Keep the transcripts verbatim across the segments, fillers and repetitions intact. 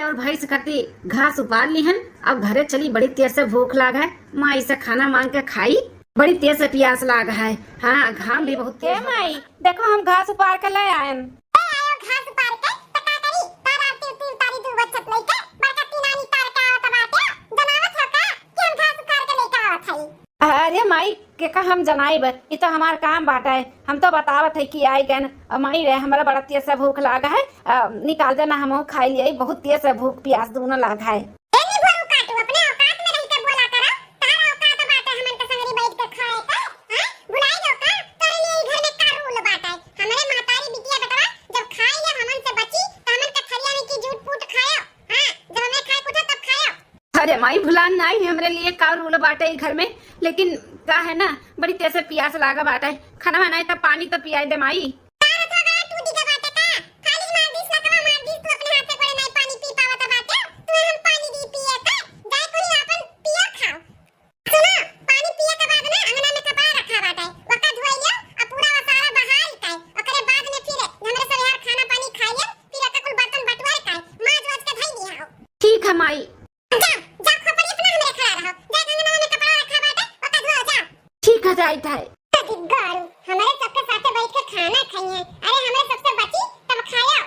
और भैंस खातिर घास उपार लिहन, अब घरे चली, बड़ी तेज से भूख लाग है। माई से खाना मांग के खाई, बड़ी तेज से प्यास लाग है। हाँ, घाम भी बहुत तेज है। माई, देखो हम घास उपार के ले आयन। ए, आयो घास उपार के, त का करी? तारा तीर तीर तारी दू बच्चत लइके, बड़का तीनानी तार के आवत बाटे। जनावत हो का कि हम घास उपार के लेके आवत हई? अरे माई, के का हम जनाइब, ई तो हमार काम बाटे। हम तो बतावत है कि आई गन। अ, माई रे, हमरा बड़ा तेज से भूख लाग है, अ, निकाल देना, हमहू खाई लिए, बहुत तेज से भूख प्यास दोनों लाग है। ए निभोरू काटू, अपने औकात में रह के बोला करो। तार औकात बाटे हमन के संगरी बैठ के खाए के, हैं? भुलाई गयो का? तोरे लिए ई घर में का रूल बाटे? हमरे महतारी बिटिया बेटवा जब खाई ले हमन से बची, त हमन के थरिया में की जूट पूट खायो। हाँ, जब हमें खाए के उठे तब खायो। अरे माई, भुलान नाई, हमरे लिए का रूल बाटे ई घर में, लेकिन का है ना, बड़ी तेज से पियास लागा बाटे। खाना बनाए त पानी त पियाए दे माई। तार तो गला टूटी के बाटे का? खाली मार दीस लकवा मार दीस, तू अपने हाथे गोड़े नाई पानी पी पावत बाटे, तू हम पानी दी पिए का? जाए कुनी आपन पिया खाओ। सुनो, पानी पिए के बाद ना अंगना में कपड़ा रखा बाटे, ओका धोई लियो, आ पूरा ओसारा बहार के, ओकरे बाद में फिर हमरे सब यार खाना पानी खाई ले, फिर ओका कुल बर्तन बटुआर के, माज वाज के धई दिया हो। ठीक है माई। जा, जा खोपड़ी अपना हमरे खड़ा रहो। जा अंगना में कपड़ा रखा बाटे, ओका धो जा। ठीक है, जाइत है। अरे गारू, हमरे सबके साथे बैठ के खाना खाइए। अरे हमरे सबसे बची तब खाया।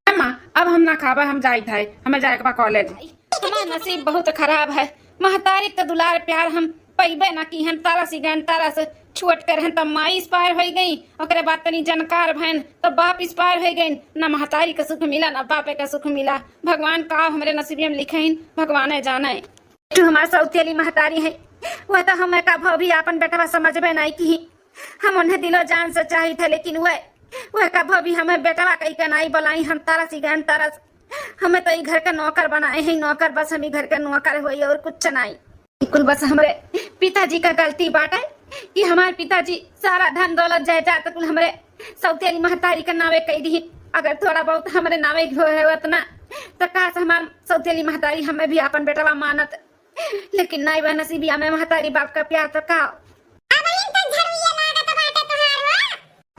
अम्मा, अब हम ना खाबा, हम जाइत है, हमें जाए के बा कॉलेज। हमार नसीब बहुत खराब है, महतारी के दुलार प्यार हम पइबे ना की, हम तारा सी गन, तारा से छुअट कर हैं, तब माई इस्पायर होई गई, ओकरे बाद तनी जानकार भैन, तब बाप इस्पायर होई गई। ना महतारी का सुख मिला, ना बापे का सुख मिला। भगवान का हमरे नसीबिया में लिखे हैं, भगवाने जाने। तू हमार सौतेली महतारी है, वह तो हमें कभो भी आपन बेटवा समझबे नहीं की। हम उन्हें दिलो जान से चाहित है, लेकिन वह, वह कभो भी हमें बेटवा कही के नहीं बोलाई। हम तरस ही गए, तरस। हमें तो ई घर का नौकर बनाए हैं, नौकर, बस हम ई घर का नौकर होई और कुछ नहीं। ई कुल बस हमरे पिताजी का गलती बाटे कि हमार पिताजी सारा धन दौलत जायदाद कुल हमरे सौतेली महतारी का नावे कई दी। अगर थोड़ा बहुत हमरे नावे हो है उतना, तो काश हमार सौतेली महतारी हमें भी आपन बेटवा मानत। लेकिन नाई बा नसीबिया में महतारी बाप का प्यार तो का। अब इन तो झरुइया लागत बाटे तोहार हो।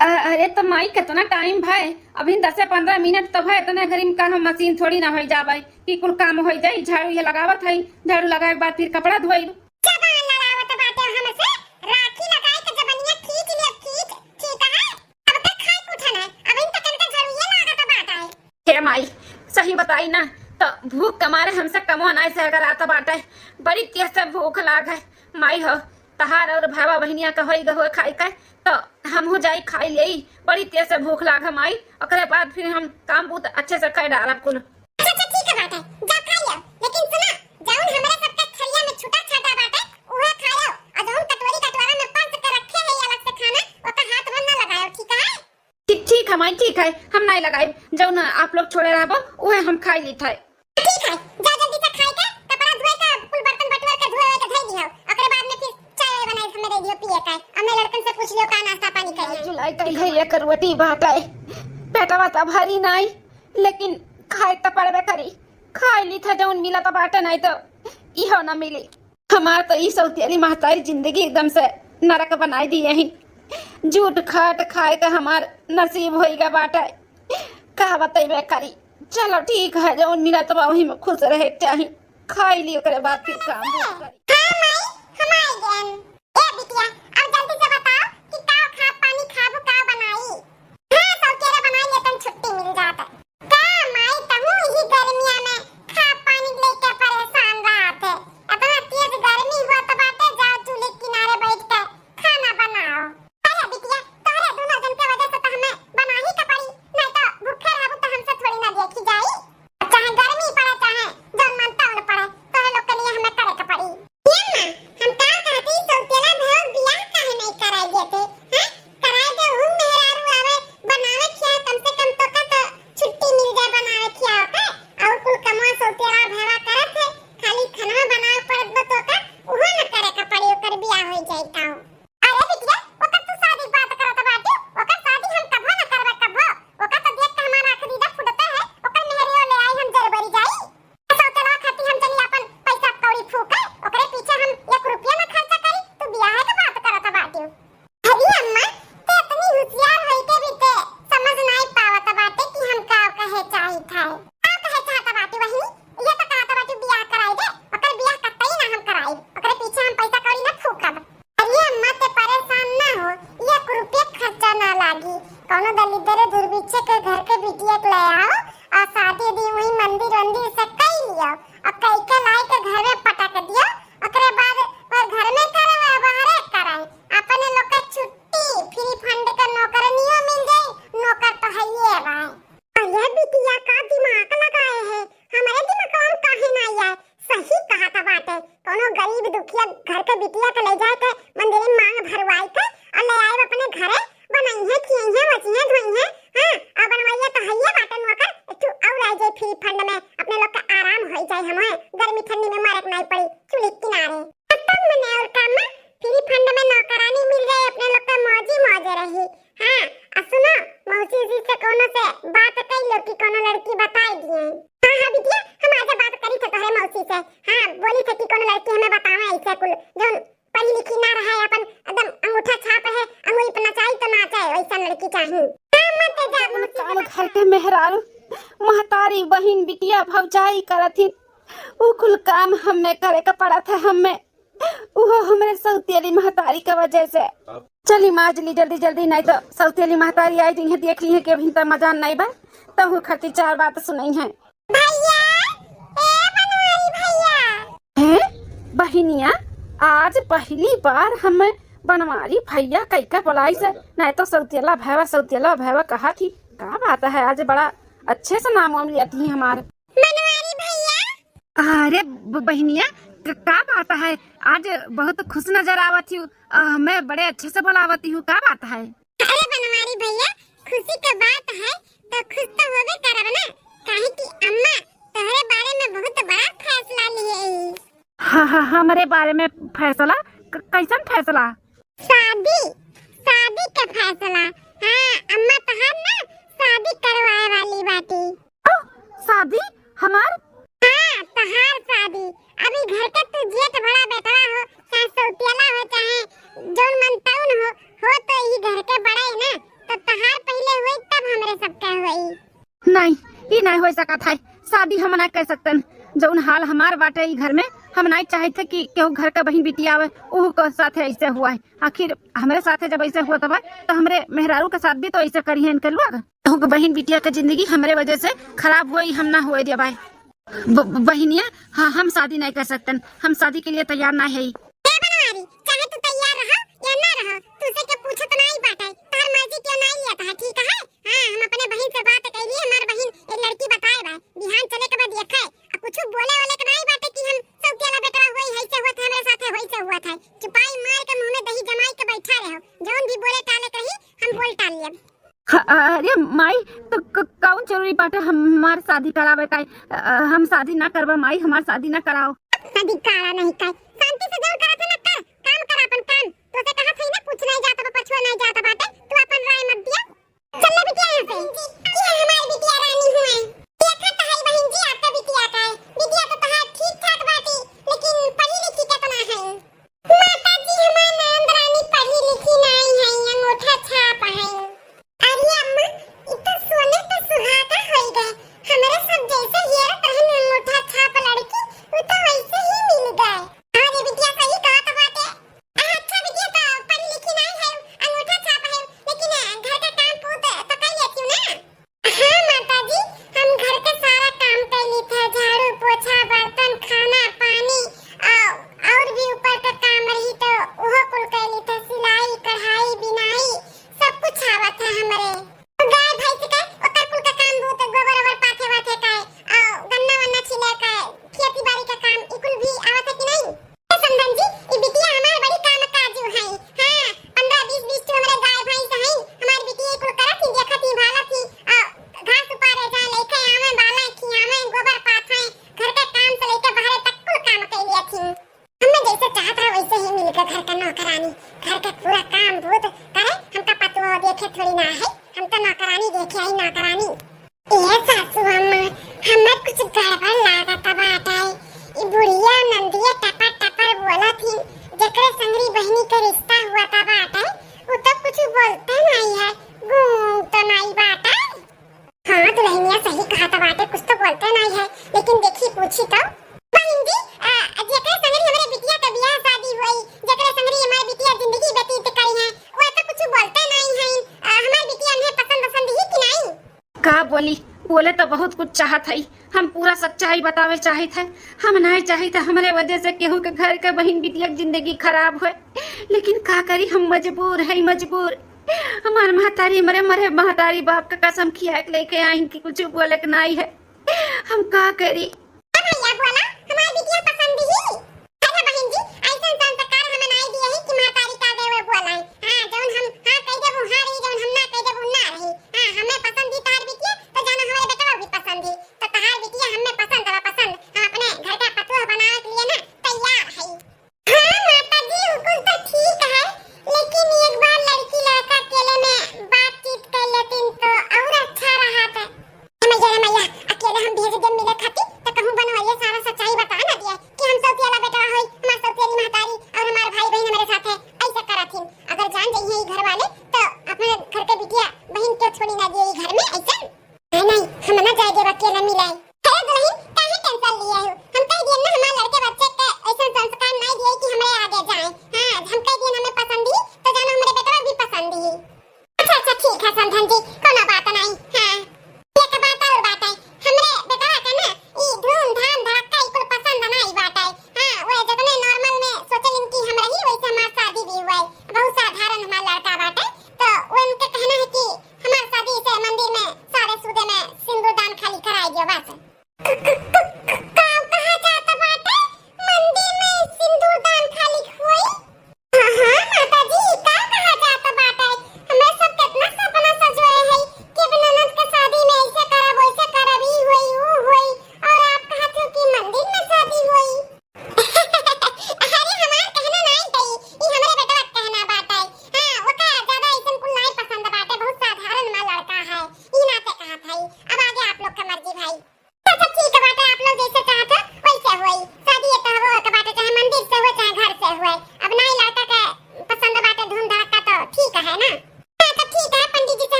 अ-, अरे तो माई, कितना टाइम भय? अभी दस से पन्द्रह मिनट तो भय, इतने घरी में का हम मशीन थोड़ी ना होई जाबे कि कुल काम होई जाई। झाड़ू ये लगावत है, झाड़ू लगाए के बाद फिर कपड़ा धोई। जबान लड़ावत बाटे हमसे, राखी लगाई के जबनिया खींच लिया, खींच, ठीक है? अब तक खाई के उठा ना, अब इन तक इनका झाड़ू ये लागत बाटे। हे माई, सही बताई ना, तो भूख के मारे हमसे कमो नाई से अगर आता बाटे, बड़ी तेज से भूख लाग है। माई हो, तहार और भावा बहिनिया का होई गहुआ खाई का, तो हमहू जाई खाई लेई, बड़ी तेज से भूख लाग है माई, ओकरे बाद फिर हम काम बूत अच्छे से कर डालब कुल। अच्छा, अच्छा, ठीक है बाटे, जा खा लियो, लेकिन सुना, जौन हमरा सबके थरिया में छुटा छाटा बाटे, उहे खायो, और जौन कटोरी कटोरा में परस के रखे है अलग से खाना, ओकर हाथ में न लगायो, ठीक है? ठीक, ठीक है माई, ठीक है, हम नहीं लगाई, जौन आप लोग छोड़े रहबो, उहे हम खाई लीत है। ठीक है, जा जल्दी से खाई के, कपड़ा धोए के, कुल बर्तन बटुआर के धोए के धई दियो, ओकरे बाद में फिर चाय वाय बनाई हमें दे दियो पिए का, और मैं लड़कन से पूछ लियो का नाश्ता पानी करिए। जुलाई का है एक रोटी बाटे, पेटवा तो भरी नहीं, लेकिन खाए तो पड़बे करी, खाई लीत है जौन मिला तो बाटे, नहीं तो इहो ना मिली। हमार तो ई सौतियारी महतारी जिंदगी एकदम से नरक बनाई दिए ही। जूट खाट खाए का हमार नसीब होई गा बाटे, का बतइबे करी। चलो ठीक है, जौन मिला तो वही में खुश रहे चाही, खाई ली ओकरे बाद फिर काम बूत करी। हाँ माई, हम आई गएन। ए बिटिया, अब जल्दी से बताओ कि का खा पानी खाबू, का बनाई? हाँ, सौतेरा बनाई ले, तन छुट्टी मिल जात। का माई, तहूँ इही गर्मिया में खा पानी लेके परेशान रहत है? इतना तेज गर्मी होत बाटे, जाओ चूल्हे किनारे बैठ के खाना बनाओ। अरे बिटिया, तोहरे दोनों जन के वजह से तो हमें बना ही के पड़ी, नहीं तो भूखे रहबू तो हमसे थोड़ी ना देखी जाई। चाहे गर्मी पड़े, चाहे जौन मन तौन पड़े, तोहरे लोग के लिए हमें करे के पड़ी। ये माँ, हम का कहती, सौतेला भौज बियाह बिटिया के ले जाए के मंदिर में मांग भरवाई के और ले आए अपने घरे, बनइहे, खियइहे, बचिहे, धोइहे। हाँ, और बनवइया तो हइये बाटन ओकर, एक ठो और आ जाए फ्री फंड में, अपने लोग का आराम हो जाए, हमें गर्मी ठंडी में मरे के नहीं पड़ी चूल्हे के किनारे। खत्म मने और काम में फ्री फंड में नौकरानी मिल जाए, अपने लोग का मौजी मौजे रही। हाँ, आ सुनो, मौसी जी से कोनो से बात कर लो कि कोनो लड़की बताई दिए। हाँ, हाँ बिटिया, हम आज बात करी थे तोहरे मौसी से। हाँ, बोली थे कि कोनो लड़की हमें बतावे ऐसे कुल, जो पढ़ी लिखी ना रहे, अपन एकदम अंगूठा छाप है, अंगूरी पे नचाई तो नाचे, वैसा लड़की चाहिए। हाँ, मत जा, मौसी से काम बात घर के मेहरारू, महतारी, बहिन, बिटिया, भौजाई करत ही, उ कुल काम हमें करे के पड़त है, हमें, उहो हमरे सौतेली महतारी के वजह से। चली माज ली जल्दी जल्दी, नहीं तो सौतेली महतारी आई जइहे, देख ली है कि अभी त मजान नहीं बा, तब खातिर चार बात सुनइहे। भैया, ए बनवारी भैया। हैं बहिनिया, आज पहली बार हम बनवारी भैया कइका बोलाई से, नहीं तो सौतेला भैया, सौतेला भैया कहा थी। का बात है, आज बड़ा अच्छे से नाम वाम लिया थी हमार। बनवारी भैया। अरे ब-, बहिनिया, क-, का बात है? आज बहुत खुश नजर आवत ही, अ, मैं बड़े अच्छे से बोलावती हूँ, का बात है? अरे बनवारी भैया, खुशी के बात है तो खुश तो होबे करब ना, काहे कि अम्मा तोहरे बारे में बहुत बड़ा फैसला लिए ही। हाँ, हाँ, हमरे बारे में फैसला? क-, कैसन फैसला? शादी, शादी के फैसला। हाँ, अम्मा तोहार ना शादी करवाए वाली बाटी। ओ, शादी हमार? हाँ, तोहार शादी। अभी घर के तू जेठ बड़ा बेटवा हो, चाहे सौतेला हो, चाहे जौन मन तौन हो, हो तो ई घर के बड़े ना, तो तोहार पहले होई तब हमरे सबके होई। नहीं, ई नहीं हो सकत है। शादी हम ना कर सकतन। जौन हाल हमार बाटे ई घर में, हम नहीं चाहत है कि केहू घर का बहिन बिटिया आवे, ओहू के साथे ऐसे हुआ है। आखिर हमरे साथे जब ऐसे हुआ तब, तो हमरे मेहरारू के साथ भी तो ऐसे करी है इनके लोग। केहू के बहिन बिटिया के जिंदगी हमरे वजह से खराब हुई, हम ना हुए दिया भाई। ब-, ब-, बहिनिया, हाँ, हम शादी नहीं कर सकतन, हम शादी के लिए तैयार ना है। ए बनवारी, चाहे तू तैयार रहो या ना रहो, तुझसे के पूछत नहीं बाटे, तोहर मर्जी के नहीं लिया था, ठीक है? हाँ, हम अपने बहिन से बात कैली, हमार बहिन एक लड़की बताए बा, बिहान चले के बाद देखे, आ कुछ बोले वाले के नहीं बाटे कि हम सब केला बेटवा होई, है से हुआ था, हमरे साथे होई से हुआ था। चुपाई मार के मुंह में दही जमाई के बैठा रहो, जौन भी बोले टाले कही, हम बोल टाल लेब। ह-, अरे माई, तो क-, कौन जरूरी बाटे हमार शादी करावे का? अ, हम शादी ना करबा माई, हमार शादी ना कराओ। अधिकारा नहीं का, शांति से जौन करत है ना कर, काम कर अपन काम। तोसे कहा थई ना, कुछ नहीं जात बा, पछुआ नहीं जात बाटे, तू अपन राय मत दिया। चल ले बिटिया यहाँ से। ये हमारी बिटिया रानी हुए। देखा तो है बहन जी आपका बिटिया का है। बिटिया तो तहार ठीक ठाक बाटी, लेकिन पढ़ी लिखी कितना है? माता जी, हमार ननद रानी पढ़ी लिखी नाई है, अंगूठा छाप है। अरे अम्मा, इ तो सोने पे सुहागा होई गए। हमरे सब जैसे हेरत रहन अंगूठा छाप लड़की, उ तो वैसे ही मिल गए। हाँ रे बिटिया, सही कहत बाटे। अच्छा बिटिया, तो पढ़ी लिखी नाई है, अंगूठा छाप है, लेकिन घर का काम पूत तो कर लेती हूँ ना। हाँ माता जी, हम घर के सारा काम कर ली थे, झाड़ू, पोछा, बर्तन, खाना, पानी, आ, और भी ऊपर का काम रही तो वो कुल कर ली थे, सिलाई, कढ़ाई, बिनाई, सब कुछ आवत है हमरे। तो गाय भैंस के ओकर कुल का काम बहुत, गोबर ओबर पाथे वाथे का, आ, गन्ना वन्ना छिले का, खेती बाड़ी का काम, ई कुल भी आवत है कि नहीं? ए समधन जी, ई बिटिया हमार बड़ी काम काजू है। हाँ, पन्द्रह बीस बीस ठो हमरे गाय भैंस हैं, हमार बिटिया कुल करत ही, देखत ही, भालत ही, आ, घास उपारे जाए, लेके आवे, बाले, खियावे, गोबर पाथे, घर के काम से लेके बाहरे तक कुल काम कइ लिया थी। हमें जैसे चाहत रहे वैसे ही मिल के घर का नौकरानी, घर के पूरा काम बूत करे, हमका पतोह देखे थोड़ी ना है, हम तो नौकरानी देखे आई, नौकरानी। ए सासू अम्मा, हमें कुछ गड़बड़ लागत बाटे। ई बुढ़िया नंदिया टपर टपर बोलत ही, जेकरे संगरी बहिनी के रिश्ता हुआ था बाटे, उ तो कुछ बोलते नहीं है, गूंग तो नहीं बाटे। हाँ दुल्हनिया सही कहत बाटे, कुछ तो बोलते नहीं है, लेकिन देखी पूछी तो। बहिन जी, आ, जेकरे संगरी हमरे बिटिया के बियाह शादी हुई, जेकरे संगरी हमार बिटिया जिंदगी व्यतीत करी है, वो तो कुछ बोलते नहीं है। आ, हमार बिटिया उन्हें पसंद वसंद ही कि नहीं? का बोली? बोले तो बहुत कुछ चाहत हई। हम पूरा सच्चाई बतावे चाहित है। हम नहीं चाहित है हमरे वजह से केहू के घर के बहिन बिटिया के जिंदगी खराब होए, लेकिन का करी, हम मजबूर है, मजबूर। हमार महतारी, मरे मरे महतारी बाप का कसम खिया के लेके आई कि कुछ बोले के नहीं है। हम का करी? ए भैया बोला, हमार बिटिया पसंद ही। अरे बहिन जी, ऐसन संस्कार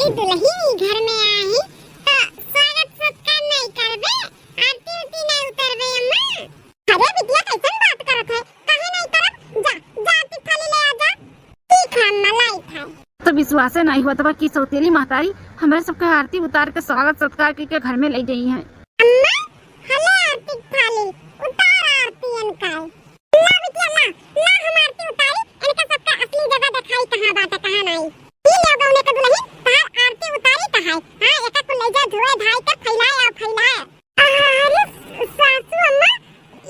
ई दुलहिन ई घर में आई, तो स्वागत सत्कार नहीं करबे, आरती उरती नहीं उतरबे अम्मा? अरे बिटिया, कैसन बात करत है? काहे नहीं करब? जा, जा आरती थाली ले आ जा। ठीक है अम्मा, लाई था। तो विश्वासे नहीं हुआ तबा कि सौतेली महतारी हमरे सबके आरती उतार के स्वागत सत्कार के, के घर में ले गई है। अम्मा, हले आरती थाली, उतार आरती इनका। ला बिटिया ला, ला हम आरती उतारी, इनका सबका असली जगह दिखाई कहाँ बाटे, कहाँ नहीं। ई ले गौने के दुलहिन, तार आरती उतारी कहाँ है? हाँ, एका कुल ले जा धोए धाई के फैलाए और फैलाए। अरे सासू अम्मा,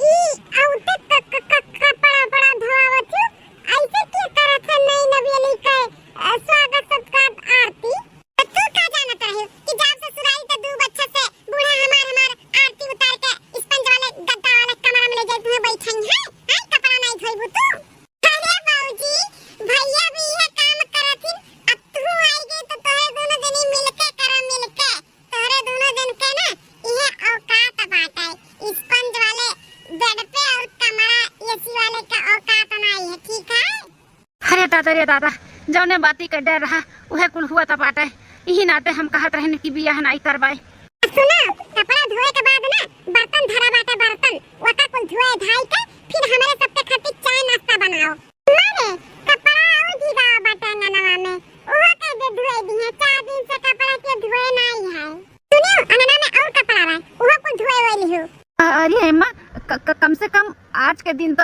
ई औते क-, क-, क-, कपड़ा बड़ा धोआवत हूँ, ऐसे के करत है नई नवेली के, अ, स्वागत सत्कार आरती? तो तू का जानत रहे कि जब ससुराल के दू बच्चा से बूढ़ा हमार, हमार आरती उतार के स्पंज वाले गद्दा वाले कमरा में ले जाए तुम्हें बैठाई है? आई कपड़ा नहीं धोइबू तू? अरे बाबूजी, भैया भी यह काम करत हिन, अब तू आई गई तो तोहरे दोनों जनी मिलके करो, मिलके। तोहरे दोनों जन के ना इहे औकात बाटे, स्पंज वाले बेड पे और कमरा एसी वाले के औकात नाई है, ठीक है? अरे दादा रे दादा, जौने बाती के डर रहा उहे कुल हुआ त बाटे। यही नाते हम कहत रहन कि बियाह नाई करबाए। सुना, कपड़ा धोए के बाद ना बर्तन धरा बाटे, बर्तन, ओका कुल धोए धाई के फिर हमरे सबके खातिर चाय नाश्ता बनाओ। मारे, कपड़ा और भीगा बाटे अंगनवा में, ओहो के दे धोए दिहे, चार दिन से कपड़ा के धोए नाई है। सुनियो, अंगना में और कपड़ा बा, ओहो कुल धोए वोए लिहो। अ-, अरे अम्मा, क-, क-, कम से कम आज के दिन तो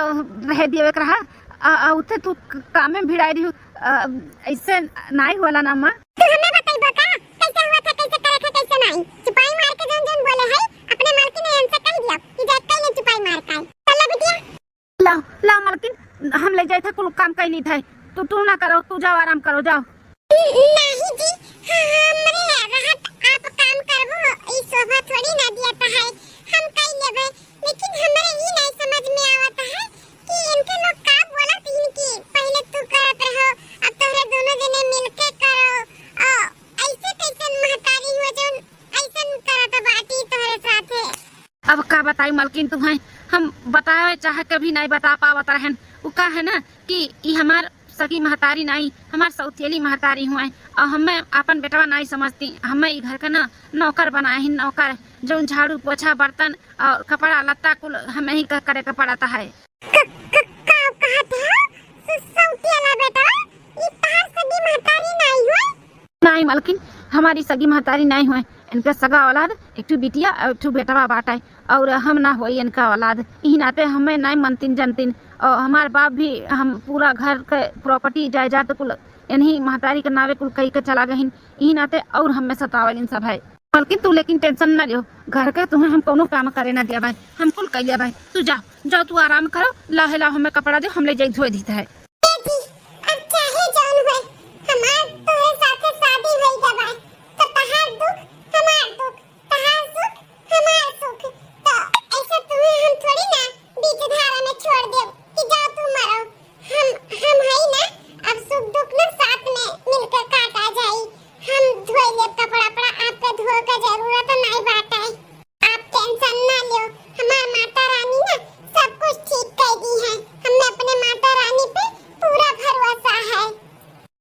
रहे दियो एक रहा, अ, अ, उठे तू क-, काम में भिड़ाई रही हो, अ, ऐसे नाई होला ना अम्मा। तू हमें बतइबो का, कैसे हुआ था, कैसे करे थे, कैसे नाई? चुपाई मार के जौन जौन बोले है, अपने मालकिन से कह दिया कि जाए कैले चुपाई मार का। चलो बिटिया। लाओ, लाओ मलकिन, हम ले जाए थे, कुल काम कई ली थे। तू, तू ना करो, तू जाओ, आराम करो, जाओ। नहीं जी, हाँ, हमरे रहत आप काम करबो, ई शोभा थोड़ी ना दिया है। हम कई लेबे, लेकिन हमरे ई नहीं समझ में आवत है कि इनके लोग का बोलत हिन कि पहले तू करत रहो, अब तोहरे दोनों जने मिलके करो। आ, ऐसे कैसन महतारी हो जौन ऐसन करत बाटी तोहरे साथे? अब का बताई मलकिन तुम्हें, हम बतावे चाह के भी नहीं बता पावत रहन। उ का है ना कि ई हमार सगी महतारी नहीं, हमार सौतेली महतारी हुए, और हमें अपन बेटवा नहीं समझती। हमें ई घर का ना नौकर बनाए ही नौकर, जौन झाड़ू पोछा बर्तन और कपड़ा लत्ता कुल हमें ही क-, करे के पड़ता है। क-, क-, का कहत हो? स-, सौतेला बेटवा, ई तहार सगी महतारी नहीं हुए? नहीं मलकिन, हमारी सगी महतारी नहीं हुए। इनके सगा औलाद एक ठो बिटिया और एक ठो बेटवा बाटे, और हम ना होई इनका औलाद। इही नाते हमें नहीं मनतिन जनतिन, और हमार बाप भी हम पूरा घर के प्रॉपर्टी जायदाद कुल इन्हीं महतारी के नावे कुल कई के चला गहिन। इही नाते और हमें सतावलिन सब है। मलकिन तू लेकिन टेंशन ना लियो, घर के तुम्हें हम कोनो काम करे ना दिया भाई, हम कुल कई लिया भाई। तू जा, जाओ तू आराम करो, लाहे लाओ हमें कपड़ा दे, हम ले जाई धोए दीता है। ए जी, अब चाहे जौन होए, हमार तोहरे साथे शादी होई गवा, तो तहार दुख हमार दुख, तहार सुख हमार सुख। तो ऐसे तुम्हें हम थोड़ी ना बीच धारा में छोड़ देब कि जाओ तू मरो। हम, हम हई ना, अब सुख दुख ना साथ में मिलकर काटा जाई। हम धोई लेब कपड़ा, कपड़ा आपके धोए के जरूरत नहीं बाटे। आप टेंशन ना लो, हमार माता रानी ना सब कुछ ठीक कर दी है। हमें अपने माता रानी पे पूरा भरोसा है।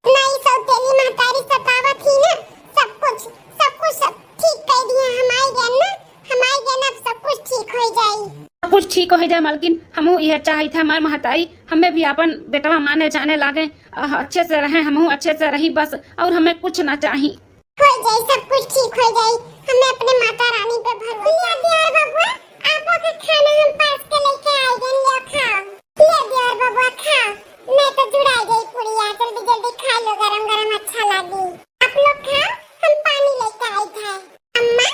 नहीं सौतेली महतारी सतावत ही ना, सब कुछ, सब कुछ सब ठीक कर दी है। हमारी बहन ना, हमारी बहन अब सब कुछ ठीक हो जाई। सब कुछ ठीक हो जाए मलकिन, हमहू यह चाहित है हमार महतारी, हमें भी अपन बेटवा माने जाने लागे, अ, अच्छे से रहे, हमहू अच्छे से रही बस, और हमें कुछ ना चाही। हो जाई, सब कुछ ठीक हो जाई, हमें अपने माता रानी पे भरोसा। लिया दिया बबुआ, आपो के खाना हम पास के लेके आई गन, लिया खाओ। लिया दिया बबुआ खाओ, मैं तो जुड़ा गई पुड़िया, जल्दी जल्दी खा लो, गरम गरम अच्छा लागी। आप लोग खाओ, हम पानी लेके आई था। अम्मा,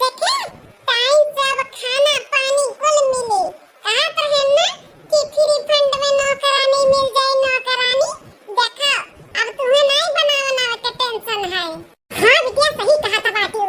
देखे, टाइम से अब खाना पानी कुल मिले। कहत रहे ना कि फ्री फंड में नौकरानी मिल जाए, नौकरानी। देखा, अब तुम्हें नहीं बनावे ना के टेंशन है। हाँ बिटिया, सही कहा था बाटू।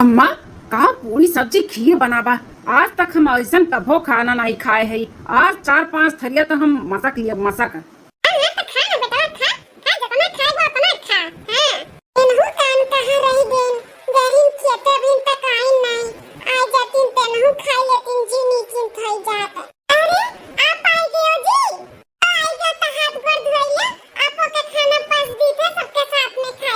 अम्मा, का पूरी सब्जी खीर बनाबा? आज तक हम ऐसन कभो खाना नहीं खाए है। आज चार पांच थरिया तो हम मसक लिए, मसक। हाँ, हाँ, तो खा ना बेटा, खा, खा, जितना खाएगा उतना खा। हाँ। इनहू कान कहाँ रही दिन, गरीब खेते बिन तक आई नहीं। आ जातीन तेनहू खाई लेतीन, जी नीचिन थई जात। अरे, आप आई गयो जी? तो आई गयो तो हाथ गोड़ धोई ले, आपो के खाना पस दी थे, सबके साथ में खा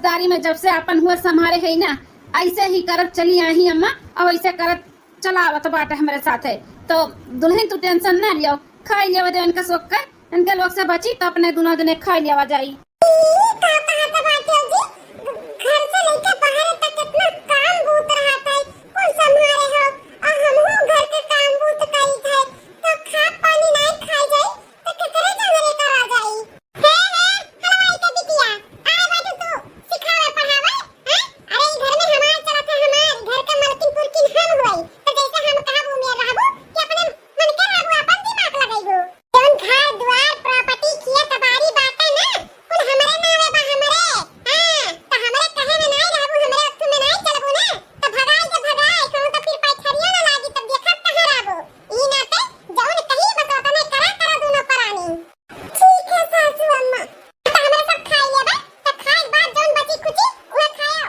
महतारी में जब से आपन हुआ संभारे है ना, ऐसे ही करत चली आई अम्मा, और ऐसे करत चलावत बाटे हमरे साथे। तो दुल्हन तू tension ना लियो, खाई लेवे दे इनका शौक के, इनके लोग से बची तो अपने दुनो जने खाई लेवा जाई। ई का कहत बाटे जी? घर से लेके बाहर तक कितना काम बूत रहत है, कुल संभारे हो, और हमहू घर के काम बूत करीत है, तो खा पानी नाई खाई जाई, तो केकरे जंगरे करा जाई? हे, हे, हलवाई के बिटिया, आए बाटू तू सिखावे पढ़ावे, हैं? अरे, ई घर में हमार चलत है, हमार घर के मलकिन पुरकिन हम होई, तो जैसे हम कहबू में रहबू कि अपने मन के रहबू, अपन दिमाग लगैबू। जौन घर दुआर, property, खेत बाड़ी बाटे ना, कुल हमरे नावे बा, हमरे। हाँ, तो हमरे कहे में नाई रहबू, हमरे अथु में नाई चलबू ना, तो भगाई के भगाई, कहूँ तो फिर पैठरियो ना लागी, तब देखत कहाँ रहबू। ई नाते जौन कही बस ओतने करा करा दुनो परानी। ठीक है सासू अम्मा, तो हमरे सब खाई लेबे, तो खाए के बाद जौन बची खुची उहे खाया।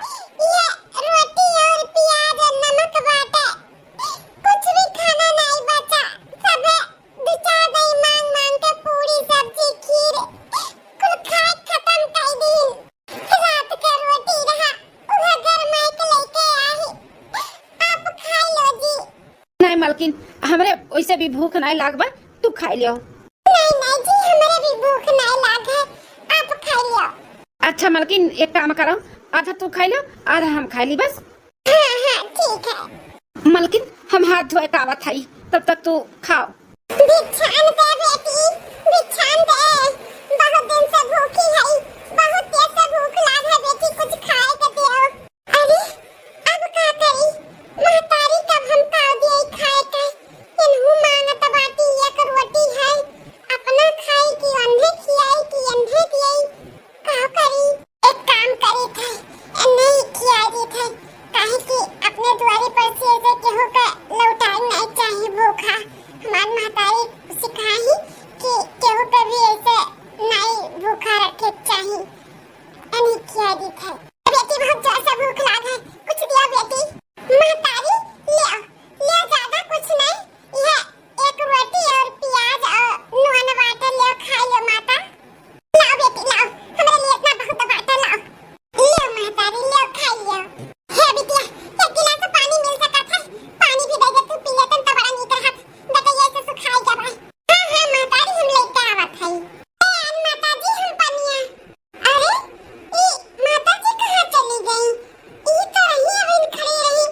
ये रोटी और प्याज और नमक बाटे, कुछ भी खाना नहीं बचा, सबे दो चार दही मांग मांग के पूरी सब्जी खीर कुल खाए खत्म कर दीन। रात के रोटी रहा, उहे गरमाई के लेके आई, आप खा लो जी। नहीं मलकिन, हमरे वैसे भी भूख नहीं लागबा, तू खाई लियो। नहीं नहीं जी, हमरे भी भूख नहीं लाग है, आप खा लियो। अच्छा मलकिन, एक काम करो, आधा तू खाई लो, आधा हम खाई ली बस। हाँ हाँ ठीक है। मलकिन, हम हाथ धोए के आवत हई, तब तक तू खाओ। भिक्षान दे बेटी, भिक्षान दे, बहुत दिन से भूखी हई, बहुत तेज से भूख लाग है बेटी, कुछ खाए के दियो। अरे, अब का करी? महतारी कब हम का दिए खाए के? इनहू मांगत बाटी एक रोटी है, अपना खाई कि अन्हे खियाई कि अन्हे दिए, का करी? एक काम करी थे, अन्हे ही खिया दी थे, काहे कि अपने दुआरे पर से ऐसे केहू का लौटाए नहीं चाहिए भूखा। हमार महतारी सिखाई कि केहू का भी ऐसे नहीं भूखा रखे चाहिए। अन्हे खिया दी थे। बेटी, बहुत जोर से भूख लाग है, कुछ दिया बेटी। महतारी, लियो, लियो, ज्यादा कुछ नहीं, यह एक रोटी और प्याज और नून बाटे, लियो, खाई लियो माता। लाओ बेटी, लाओ, हमरे लिए इतना बहुत बाटे, लाओ। लियो महतारी, लियो, खाई लियो। हे बिटिया, एक गिलास पानी मिल सकत है, पानी भी दे दे तू, पी लेतन तो बड़ा नीक रहत, बेटा, ये से सुखाई जाबा। हाँ, हाँ, महतारी, हम लेके आवत हई। ए, आन माता जी, हम पनिया। अरे, ई माता जी कहाँ चली गई? ई तो रही, अभी खड़ी रही,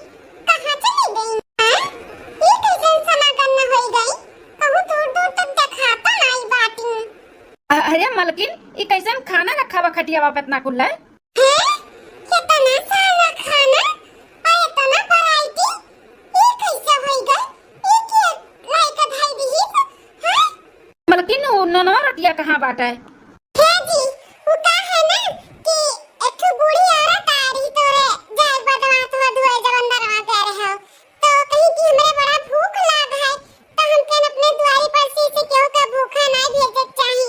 कहाँ चली गई? हाँ? ई कैसन समागम न होई गई? कहूँ दूर दूर तक देखाता नाई बाटी। अ-, अरे मलकिन, ई कैसन खाना रखा बा खटिया पे इतना कुल्ला? हैं? कितना सारा खाना और इतना variety, ई कैसे होई गई? ई के लाई के धई दिहिस? हैं? मलकिन, वो ननवा रोटिया कहाँ बाटे? हे जी, वो का है ना कि एक ठो बूढ़ी औरत आ रही तोरे जाए बदवा तो धोए जब अंदर आ गए रहे हो, तो कहीं कि हमरे बड़ा भूख लाग है, तो हम कहन अपने दुआरी पर से, से केहू का भूखा ना भेजे के चाही,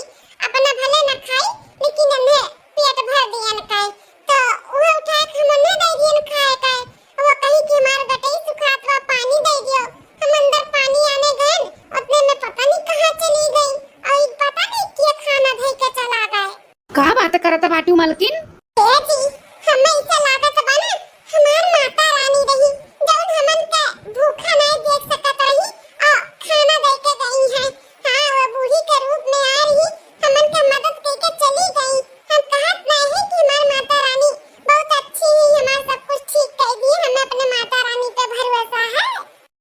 अपना भले न खाई, लेकिन इन्हें पेट भर दियन खाए, तो वो उठाए के हम उन्हें दे दियन खाए खाए। वो कही कि हमार गटई सुखात बा, पानी दे दियो। हम अंदर पानी आने गए, उतने में पता नहीं कहाँ चली गई, और पता नहीं क्या खाना धई के चला गए। का बात करत बाटू मलकिन? ए जी, हमें ऐसा लागत बा ना, हमार माता रानी रही, जौन हमन के भूखा नहीं देख सकत रही, और खाना दे के गई है। हाँ, वो बूढ़ी के रूप में आ रही, हमन के मदद कइके चली गई। हम कहत नाहीं है कि हमार माता रानी बहुत अच्छी ही, हमार सब कुछ ठीक कर दी। हमें अपने माता रानी पे भरोसा है।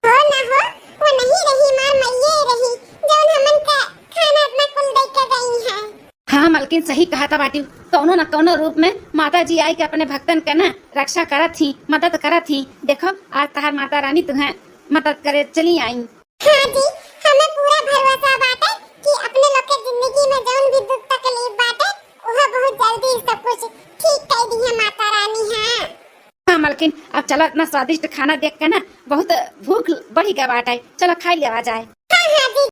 हो ना हो, वो नहीं रही, हमार मइये रही, जौन हमन का खाना इतना कुल दे के गई है। हाँ मलकिन, सही कहत बाटी, कौनो न कौनो रूप में माता जी आई के अपने भक्तन के ना रक्षा करत ही, मदद करत ही। देखो, आज तहार माता रानी तुम्हें मदद करे चली आई। हाँ जी, हमें पूरा भरोसा बाटे कि अपने लोग के जिंदगी में जौन भी दुख तकलीफ बाटे, वह बहुत जल्दी सब कुछ ठीक कर दी है माता रानी। हाँ। हाँ मलकिन, अब चलो, इतना स्वादिष्ट खाना देख के ना बहुत भूख बढ़ी गया बाटे। चलो खाई लेवा जाए।